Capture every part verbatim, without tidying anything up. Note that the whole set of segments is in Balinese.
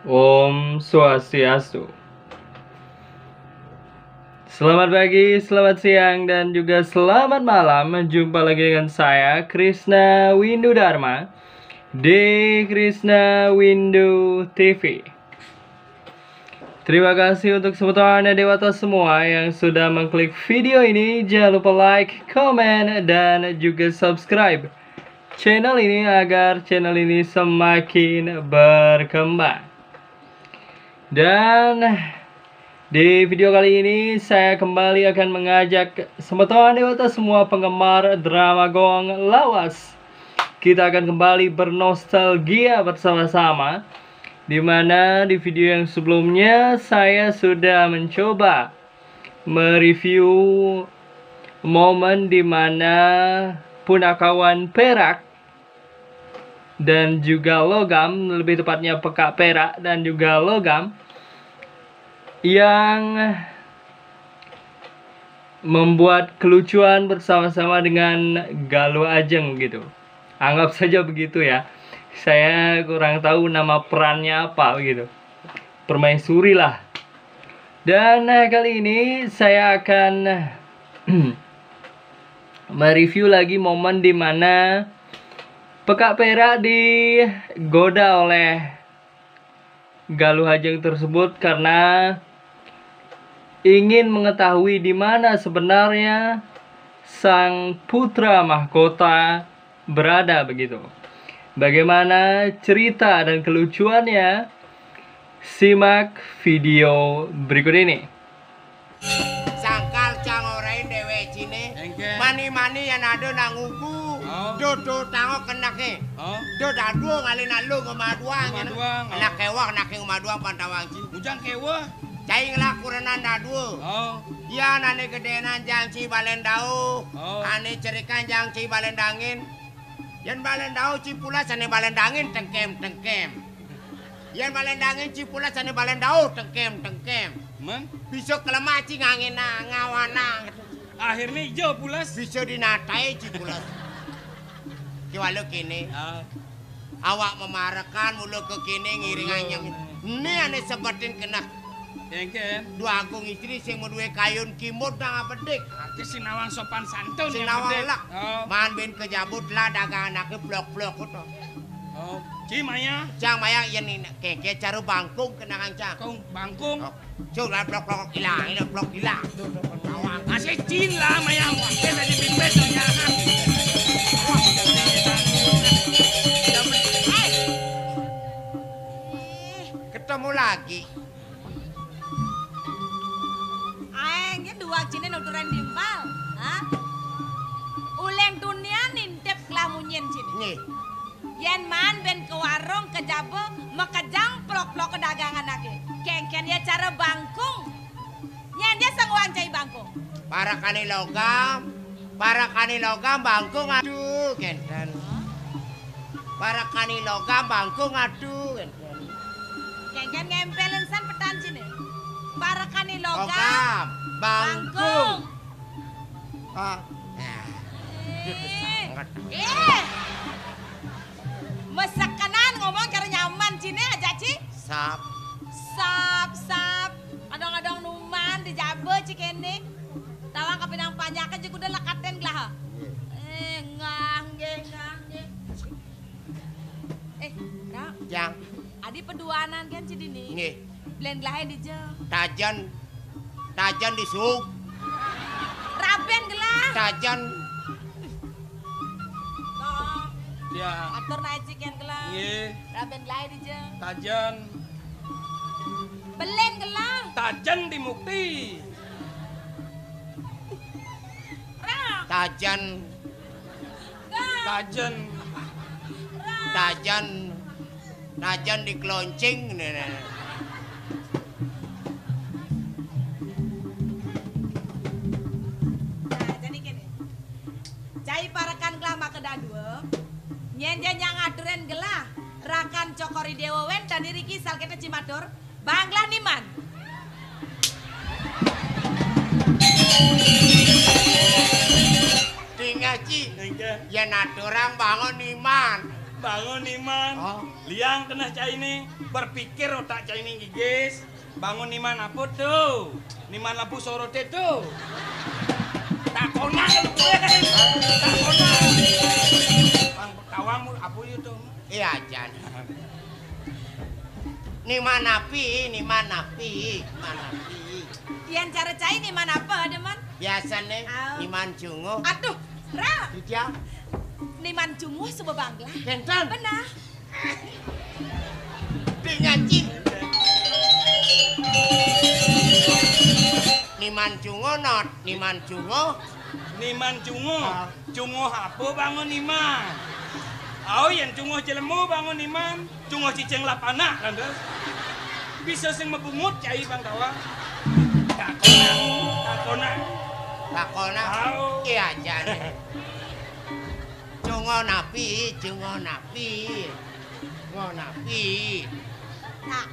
Om Swastiastu. Selamat pagi, selamat siang, dan juga selamat malam. Jumpa lagi dengan saya, Krisna Windu Dharma, di Krisna Windu T V. Terima kasih untuk semeton dewata semua yang sudah mengklik video ini. Jangan lupa like, comment, dan juga subscribe channel ini agar channel ini semakin berkembang. Dan di video kali ini saya kembali akan mengajak semeton dewata semua penggemar drama gong lawas. Kita akan kembali bernostalgia bersama-sama. Di mana di video yang sebelumnya saya sudah mencoba mereview momen di mana punakawan perak dan juga logam, lebih tepatnya peka perak dan juga logam, yang membuat kelucuan bersama-sama dengan Galuh Ajeng gitu. Anggap saja begitu ya. Saya kurang tahu nama perannya apa gitu. Permaisuri lah. Dan eh, kali ini saya akan mereview lagi momen di mana peka perak digoda oleh Galuh Ajeng tersebut karena ingin mengetahui di mana sebenarnya sang putra mahkota berada begitu. Bagaimana cerita dan kelucuannya? Simak video berikut ini. Sangkal cang orain dewek cine. Engke. Mani-mani yang ada nang ugu. Oh. Do do tango kenake. Oh. Do dadu ngalin alu ngemaduang. Ngemaduang, oh. Anak kewah, anak ngemaduang pantawang ci. Ujang kewah. Cai ngelak kurenan dadu. Oh. Iya nane gedenan jang ci balendau. Oh. Ane cerikan jang ci balendangin. Yan balendau ci pulas ane balendangin tengkem tengkem. Yan balendangin ci pulas ane balendau tengkem tengkem. Men? Bisa kelemak ci ngangin ngawana. Akhirnya ijo pulas. Bisa dinatai ci pulas. Kiwalo kene. Ah. Awak memarekan mula ke kene ngiring anyem. Ini ane sebetin kena. Engken. Dua agung istri sing meduwe kayun kimut nang abedik. Ati sinawang sopan santun. Sinawang elak. Oh. Man ben kejabut lah dagang anake blok-blok to. Oh, ci maya. Cang maya yen ini keke cara bangkung kenangan cang. Kong bangkung. Oh. Cuk lah blok-blok ilang, ilang blok ilang. Masih cin lah maya. Wah, kita di bimbet ya. Ketemu lagi. Ae nggih duwag jine nuturen timpal. Hah? Uleng tunian nintip kelah munyin jine. Nggih. Yen man ben ke warung ke jaba makejang plok-plok dagangan ake. Kengken ya cara bangkung. Nyen dia sing wancai bangkung. Parakane logam, parakane logam bangkung aduh kenten. Parakane logam bangkung aduh kenten. Kengken ngempelin san petan sini. Parakane logam. Logam, bangkung. Bangkung. Ah. Eh. Sangat. Eh. Mesekenan ngomong cara nyaman cine aja ci. Sap. Sap sap. Adong-adong numan di jaba ci kene. Tawang kapinang panjake ci kuda lekaten gelah. Eh, ngangge, ngangge. Eh, Ra. Jang. Adi peduanan kan ci dini. Nggih. Blen gelahe dija. Tajen. Tajen di suk. Raben gelah. Tajen. Tong. Ya. Atur naik ciken gelah. Nggih. Raben gelahe dija. Tajen. Belen gelah. Tajen di mukti. Ra. Tajen. Tajen. Tajen. Tajen di keloncing. Nah, nah, nah. Nah, jadi gini. Cai parekan gelah maka dadua. Nyen janyang aturen gelah. Rakan cokori dewa wen tadi riki sal kita cimatur. Banglah niman. Tinggal ci. Yen aturang bangun niman. Bangun, Niman. Oh. Liang keneh cainé, berpikir otak cainé gigis. Bangun, Niman, apa to? Niman lampu soroté to. Takonan lu kuwi. Takonan. Bang, tawang mu apa ya to? Iya, Jan. Niman api, niman api, niman api. Yén cara cai niman apa, Demen? Biasané, oh, niman junguh. Aduh, Ra. Iya. Niman junguh suba banglah. Kénten. Beneh. Di ngaji. Niman junguh, Not. Niman junguh. Niman junguh. Ah. Junguh apa bangun niman? Au, yén junguh jelema bangun niman, junguh cicing lapanak, lantas. Bisa sing mabungut cai bang tawang. Takonan, takonan. Takonan. Au. Iya, Jan. Junguh napi, junguh napi. Junguh napi. Nah,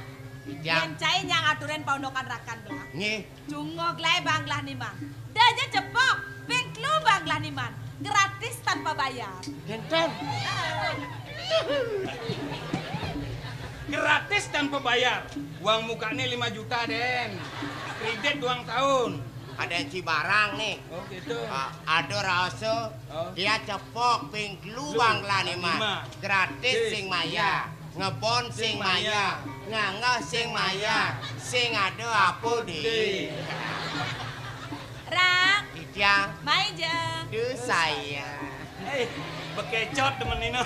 iya. Yén cai nyang aturin paundukan rakan belah. Nggih. Junguh gelahé banglah niman. Da ja cepok, ping telu banglah niman. Gratis tanpa bayar. Kénten. Heeh. Gratis tanpa bayar. Uang mukané lima juta, Dén. Kredit duang taun. Ada si barang nih. Oh, gitu. Ah, ada rasa. Oh. Dia cepok ping telu. Lu, banglah niman. Lima. Gratis. Sing maya. Ngebon sing maya, nganggah sing maya, sing ada apa di? Rak. Titiang. Mai ja. Duh, saya. Eh, bekecot temen nino.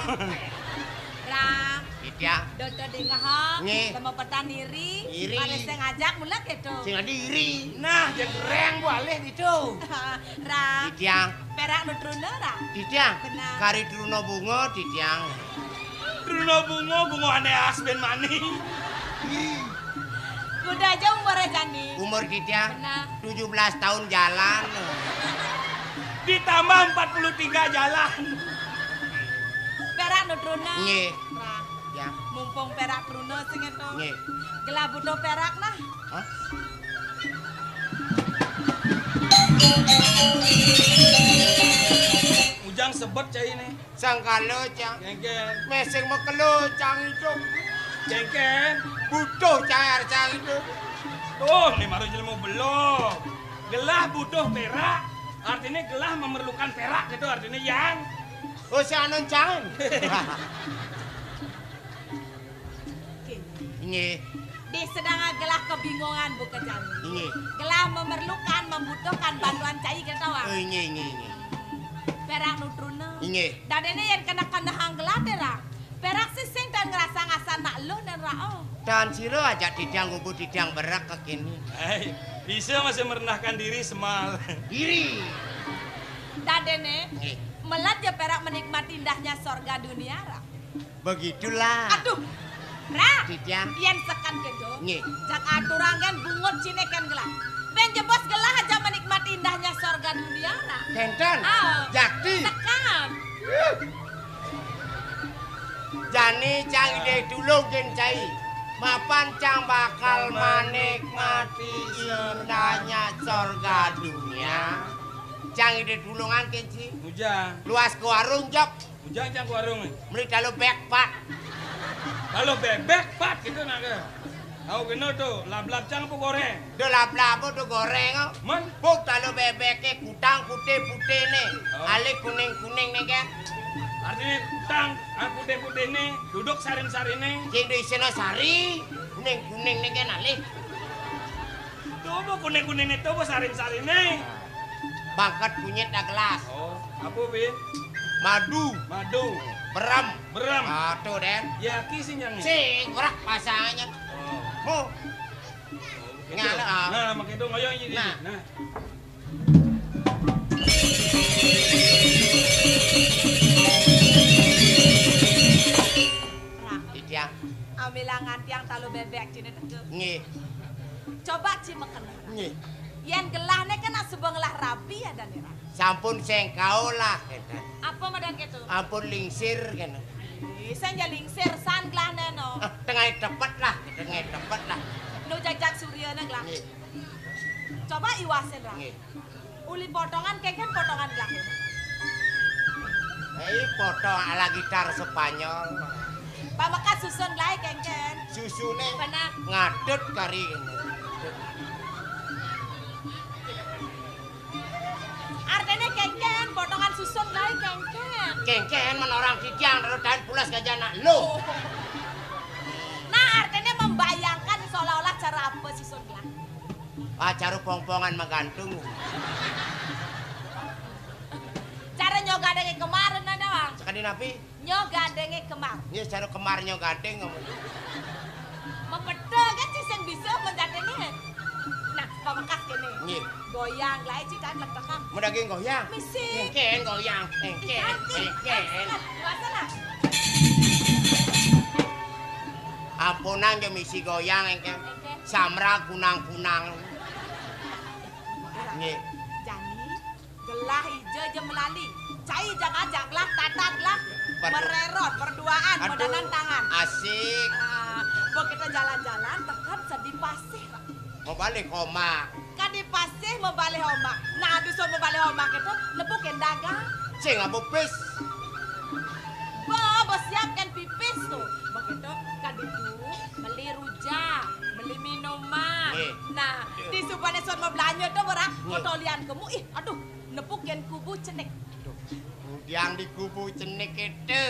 Rak. Titiang. Dodo dingeh. Nggih. Lemo petan iri. Iri. Pada sing ngajak mula gitu. Sing ada iri. Nah, jangan reng bu alih gitu. Rak. Titiang. Perak nu truna, Rak? Titiang. Benar. Kari truna bunga, Titiang. Truna bunga, bunga ané as ben mani. Kuda aja umur aja nih. Umur Titiang. Benar. Tujuh belas tahun jalan. Ditambah empat puluh tiga jalan. Perak nu truna. Nggih. Rak. Ya. Mumpung perak truna sing itu. Nggih. Gelah butuh perak nah. Hah? Ujang sebet cai né. Sangkala, Cang. Kéngkén. Mésing makelo, Cang, itu. Kéngkén. Butuh cai, Cang, itu. Tuh, né mara jelema belum. Gelah butuh perak, artinya gelah memerlukan perak gitu artinya, Yang. Oh, si anu, Cang. Nggih. Nggih. Di sedang gelah kebingungan buka jani. Nggih. Gelah memerlukan, membutuhkan bantuan cai kita, Wak. Oh, nggih, nggih, nggih. Perak nu truna. Nggih. Dadéné yén kena-kena hang gelah dé, Rak. Perak sing tan ngerasa ngasan nak luh dan Rak, oh. Tan sira ajak Titiang ngubu Titiang berek kéné. Hei, bisa masih merendahkan diri semal. Diri. Dadéné. Nggih. Melat ya perak menikmati indahnya sorga dunia, Rak. Begitulah. Aduh. Ra. Titiang. Yén sekan gitu. Nggih. Jak aturang kan bungut ciné kan gelah. Ben jebos gelah aja menikmati indahnya sorga dunia, Ra. Kénten. Ah. Jakti. Sekan. Jani cang idih tulung kén cai. Mapan cang bakal menikmati indahnya sorga dunia. Cang idih tulungan kén ci. Ujang. Luas ke warung, Jok. Ujang cang ke warung. Meli talu bek, Pak. Talu bebek, Pak, gitu nak ke. Tahu kena tu, lap-lap cang apa goreng? Do lap-lap apa do goreng, oh? Men? Buk talu bebek ke kutang putih-putih nih. Oh. Alih kuning-kuning nih, kan? Artinya kutang, ah, putih-putih nih, duduk sarin-sarin nih. Cing do isina sari, kuning-kuning nih, kan, alih. Tuh, apa kuning-kuning nih, tuh, apa sarin-sarin nih? Bangket kunyit dah gelas. Oh, apa, Bin? Madu. Madu. Berem. Berem. Ah, tuh, Den. Ya, ki sing yang ni. Sing, ora pasangannya. Oh. Mu. Gitu. Ngala, ah. Nah, makin tu ngoyong ini. Nah. Nah. Nah. Iya. Ambilangan tiang talu bebek cini tengke. Nggih. Coba ci meken. Nggih. Yén gelah né kan asuba ngelah rabi ya dan ira. Sampun sengkau lah, kénten. Apa madan kéto? Ampun lingsir, kénten. Ih, sing ja lingsir san gelah né no. Ah, tengah tepet lah, tengah tepet lah. Nu jajak surya né gelah. Nggih. Coba iwasin, Ra. Nggih. Uli potongan kéngkén potongan gelah. Iki foto ala gitar Spanyol. Pamekas susun lae kengken. Susune ngadut kari. Artine kengken, potongan susun lae kengken. Kengken men orang didiang karo daun pules gajana. Lho. Nah, artine membayangkan seolah-olah cara apa susun lah. Ah, cara pongpongan menggantung. Cara nyogadenge kemarin ada, Bang. Sekali napi? Nyogadenge kemar. Nggih, cara kemar nyogadeng ngomong. Mepethe kan sih sing bisa mencatene. Nah, pamekas kene. Nggih. Goyang lae cikan lekekan. Medaging goyang. Misi. Engken goyang. Engken. Engken. Masalah. Ampunang yo misi goyang engken. Engken. Samra kunang-kunang. Nggih. Jani, gelah ija aja melali. Cai jangan gelah tatat lah. Mererot berduaan, aduh, medanan tangan. Asik. Ah, mbok kita jalan-jalan tekan sedi pasih. Mau balik koma. Kadi pasih mau balik oma. Nah, dusun mau balik oma itu nepukin dagang. Sing apa pis? Bo, bo siapkan pipis tuh. Begitu, kadi tuh beli rujak, beli minuman. Nggih. Nah, di supane sun mau belanja tuh, Bora. Nggih. Kotolian kemu, ih, aduh, nepukin kubu cenik. Aduh, yang di kubu cenik itu,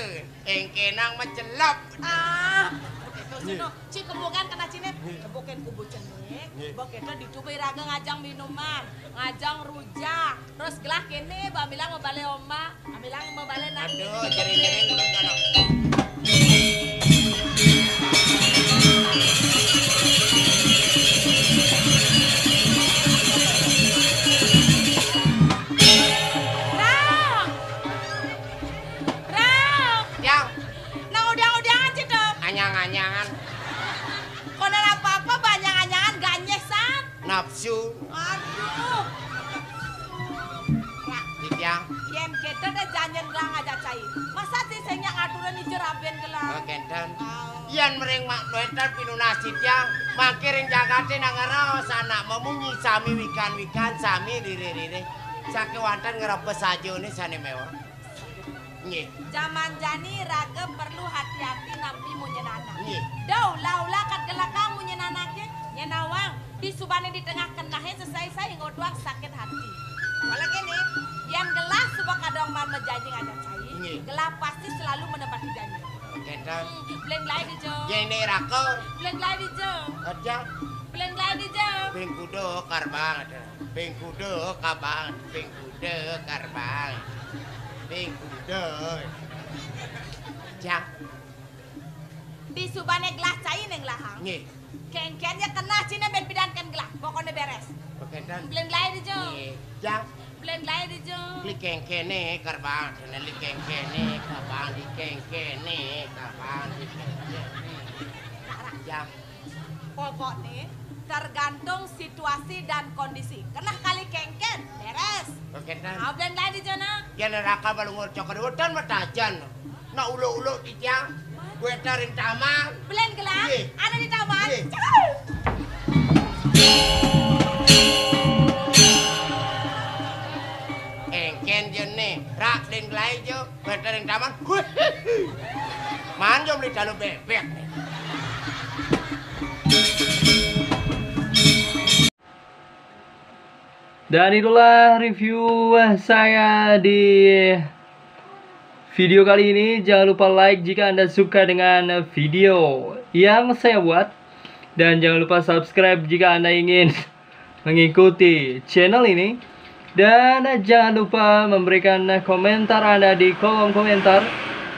engkenang mencelop. Ah, begitu sih tuh. Ci kemu kan kena cine, nepukin kubu cenik. Nggih. Begitu ditubai raga ngajang minuman, ngajang rujak. Terus gelah kene, bamilang mau balik oma. Amilang mau balik nak. Aduh, jering-jering ulun kalau. Rang. Rang. Yang. Nah, udah-udahan sih tuh. Anyang-anyangan. Kono apa-apa, banyak anyangan, ganyeh san. Nafsu. Aduh. Rak. Iki ya. Yen kita ada janjian gelang aja cai. Masa sih saya ngaturan ijo raben gelang? Oh, kenten. Oh. Yen mering mak duetan pinunas ya, mangkiring jagate nang ngeros anak memunyi sami wikan-wikan, sami rire-rire. Sakewanten ngerepes aja ini sane mewah. Nggih. Zaman jani raga perlu hati-hati nampi munyin anak. Nggih. Dau, ula-ula kat gelakang munyin anake, nyen awang. Di subane di tengah kenahe sesai-sai ngoduang sakit hati. Malah kene, yang gelah suba kadang man mejanji ngajak cai, nggih, gelah pasti selalu menepati janji. Kenten. Hmm, beleng lae di jo. Ya ini raka. Beleng lae di jo. Aja. Beleng lae di jo. Bing kudo karbang ada. Bing kudo kabang, bing kudo karbang. Bing kudo. Cak. Di subane gelah cai neng lahang. Nggih. Kengken ya kena cine ben pidankan gelah. Pokoknya beres. Pokoknya. Beleng lae di jo. Nggih. Cak. Beleng lae di jo. Li kengkene karbang, li kengkene kabang, li kengkene kabang, li kengkene. Cak. Pokoknya tergantung situasi dan kondisi. Kena kali kengken, beres. Oke, dan. Nah, beleng lae di jo nah. Ya neraka balungur cokor udan matajan. Nak uluk-uluk di tiang, gue taring taman. Beleng gelang, nggih, ada di taman. Nggih. Cakep. Engken jene, rak den gelai jo, gue taring taman. Manjo beli dalu bebek. Dan itulah review saya di video kali ini. Jangan lupa like jika Anda suka dengan video yang saya buat. Dan jangan lupa subscribe jika Anda ingin mengikuti channel ini. Dan jangan lupa memberikan komentar Anda di kolom komentar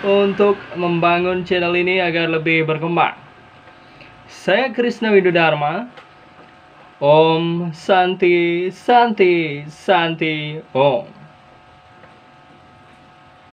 untuk membangun channel ini agar lebih berkembang. Saya Krisna Windu Dharma. Om Santi, Santi, Santi, Om.